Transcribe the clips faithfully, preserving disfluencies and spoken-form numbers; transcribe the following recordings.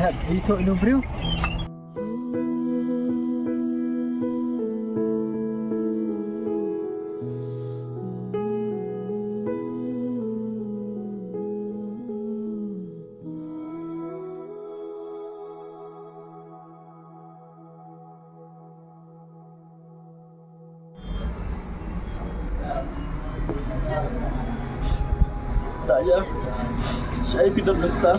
Ito ino briew. Daya, shaei phi don mynta?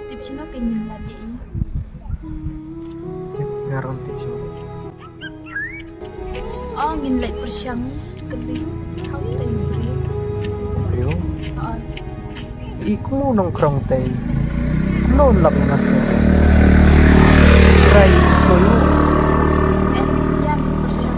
Tip shano ka ngin lait ïa i? Tip, nga ruh ngam tip shano. Oh, ngin leit pyrshang ka briew. How to say briew? Briew? Oh. I kumno nongkrong te? Kumno lap nga te? Trai ko. Eh, ïa, ngin pyrshang.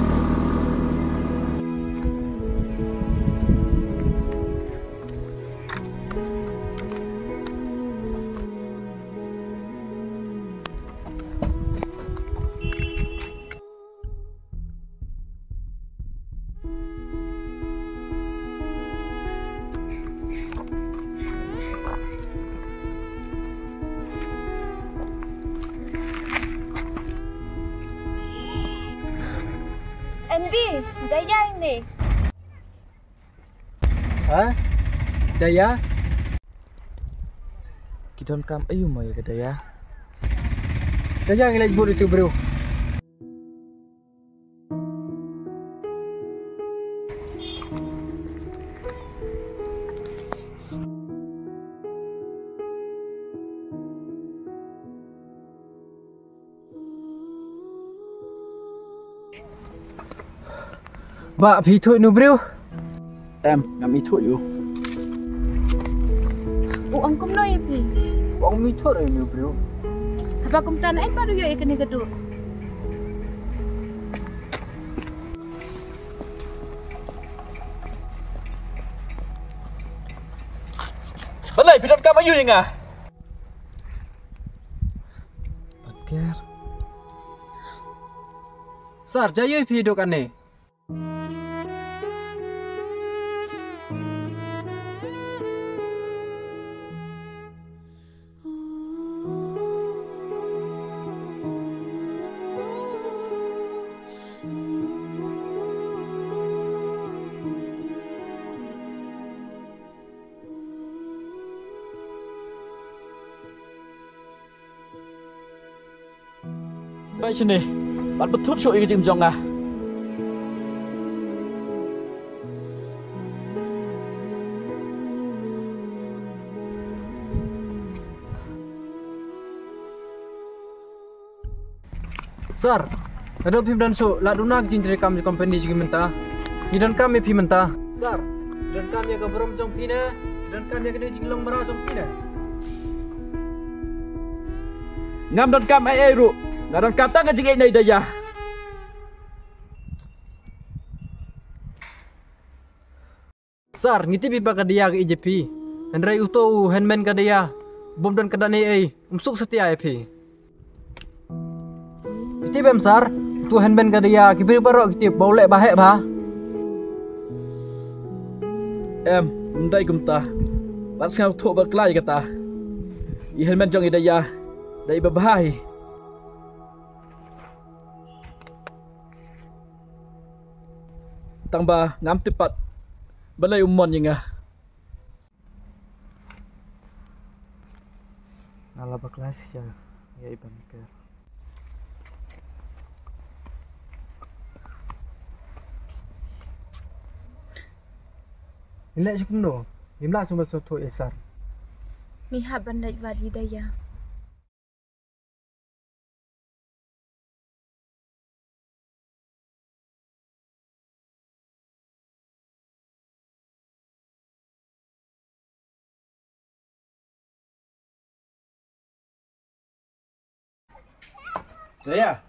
Andy, Daya ine. Ha? Daya? Ki donkam aiu mo ïa ka Daya? Daya, ngi leit bud ïa uto u briew. Bah, phi ithuh ïa une u briew? Em, ngam ithuh ïa u. U ong kumno ïa phi? U ong um ithuh ïa une u briew. Haba kumta naei pat u ïoh ïa kane ka duh? Balei phi donkam aiu ïa nga? Pat ker. Sir, jia aiu phi duh kane? Peit shane, bad bthut shuh ïa ka jingim jong nga. Sir, naduh phim don shuh, la duna ka jingtrei kam jong company jong ngi mynta. Ngi donkam ïa phi mynta. Sir, ngi donkam ïa ka burom jong phi ne, ngi donkam ïa kane ka jinglong mraw jong phi ne. Ngam donkam ei ei ruh, nga donkam tang ka jingïeit na i Daya. Sir, ngi tip ba ka Daya ka ïeit ïa phi. Hynrei uto u henmen ka Daya, bym don ka dane ei, um suk satia ïa phi. Phi tip em sir, uto u henmen ka Daya, ki briew baroh ki tip ba u leh ba heh bha. Em, ym dei kumta. Bad sngewthuh bakla ïa kata. I henmen jong i Daya, dei ba bha hi. Tang ba ngam tip pat balei u mon ïa nga. Nga la bakla shisha ïa i Banker. Ngi leh sha kumno? Ngim lah shuh ban sngewthuh ïa i Sar. Ngi hap ban leit wad ïa i Daya. Daya.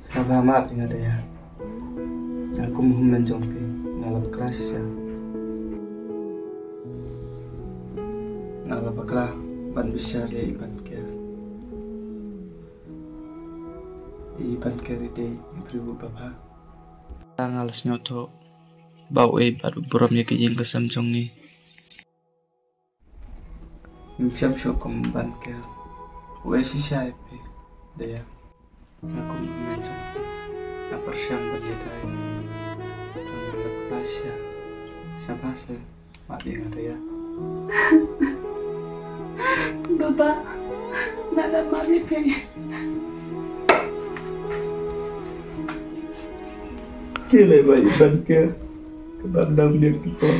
Sngewbha map ïa nga Daya. Nga kum u hynmen jong phi, nga la bakla shisha. Nga la bakla ban bishar ïa i Ban Ker. I Ban Ker i dei i briew uba bha. Nga la sngewthuh ba uei bad u burom ïa ka ïing ka sem jong ngi. Ngim shem shuh kum Ban Ker. Uei shisha ïa phi Daya. Nga kum u hynmen jong phi, nga pyrshang ban ïada ïa phi. Tang nga la bakla shisha. Sngewbha seh map ïa nga Daya. Baba, nga la map ïa phi. Ki leh ba i Ban Ker ka dang dang biang ki por.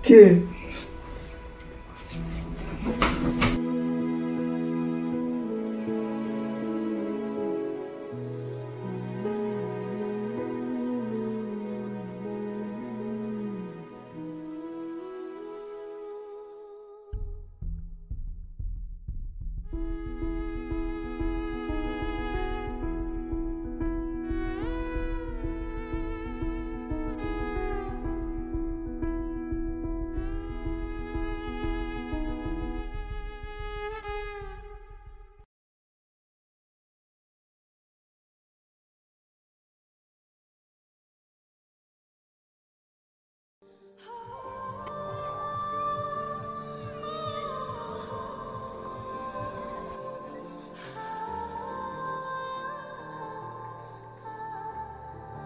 Ki.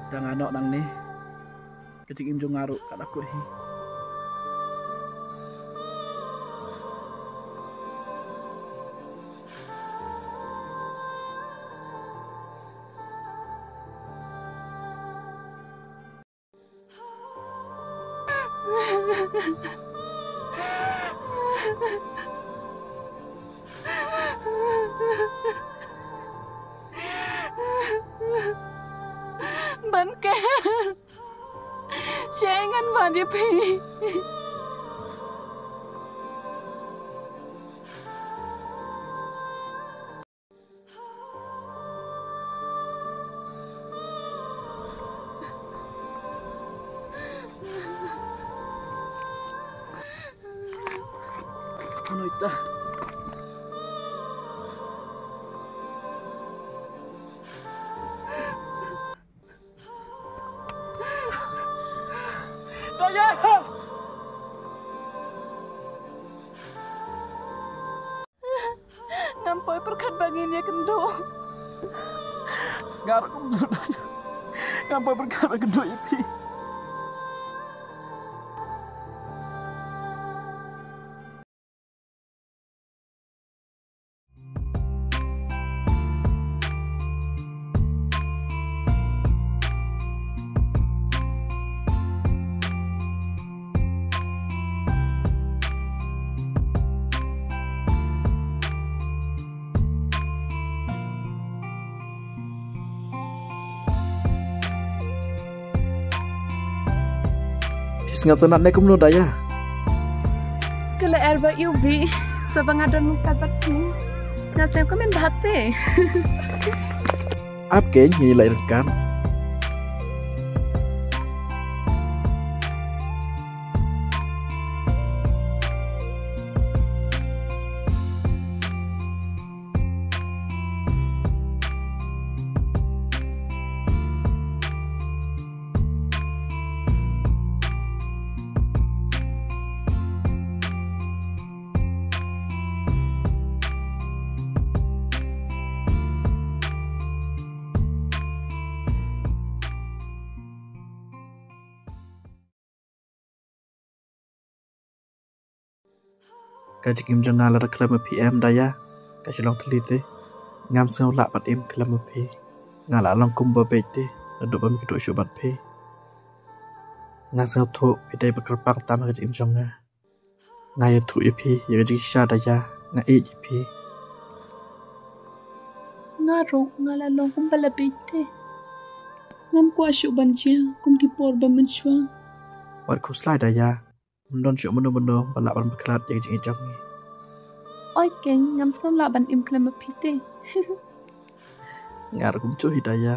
Tang nga noh nangne. Ka jingim jong nga ruh ka la kut hi. Ban Ker. Sha ngan wan ïa phi. Ano ita? Daya! Ngam poi pyrkhat ba ngin ïakynduh. Nga ruh kumjuh Daya. Ngam poi pyrkhat ba kynduh ïa phi. Phi sngewtynnat ne kumno Daya? Ka la er bad ïa u Bih, sa ba nga don ryngkat bad u. Nga sngewkmen bha te. Ap kein, ngin ïa leit ryngkat. Ka jingim jong nga la da khlem ïa phi em Daya. Ka shu long thylli te, ngam sngew lah ban im khlem ma phi. Nga la long kum ba beit te naduh ba me kynduh shuh bad phi. Nga sngewthuh phi dei ba kyrpang tam ha ka jingim jong nga. Nga ïathuh ïa phi ïa ka jingshisha Daya, nga ïeit ïa phi. Nga ruh nga la long kum ba la beit te. Ngam kwah shuh ban jia kum ki por ba mynshuwa. Wat khuslai Daya, ym don shuh mano mano ba lah ban pynkhlad ïa ka jingïeit jong ngi. Oi keiñ, ngam sngew lah ban im khlem ma phi te. Nga ruh kumjuh hi Daya.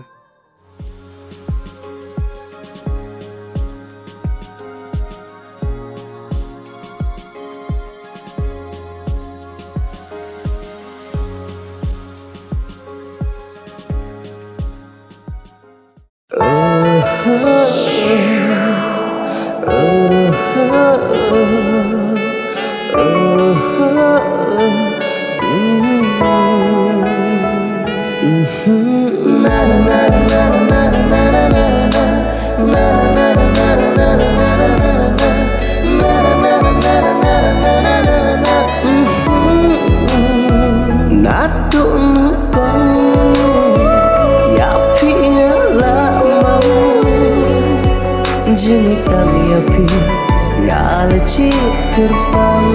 Naduh nyngkong ïa phi nga la mang, jingtang ïa phi nga la jied kyrpang.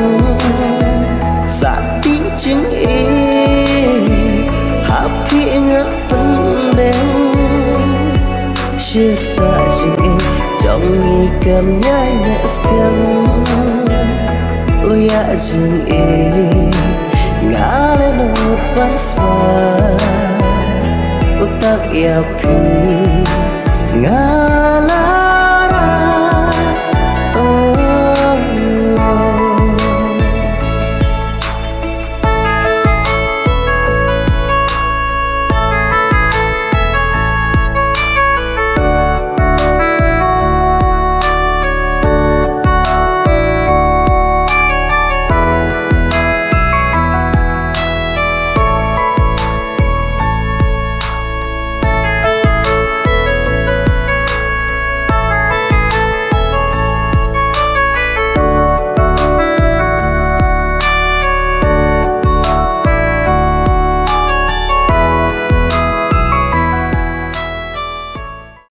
Sa tih jingïeit ha phi nga pynbeit. Shirta jingïeit jong ngi kan ïai neh skhem. U ïa jingïeit nga la nud ban sma. U tang ïa phi nga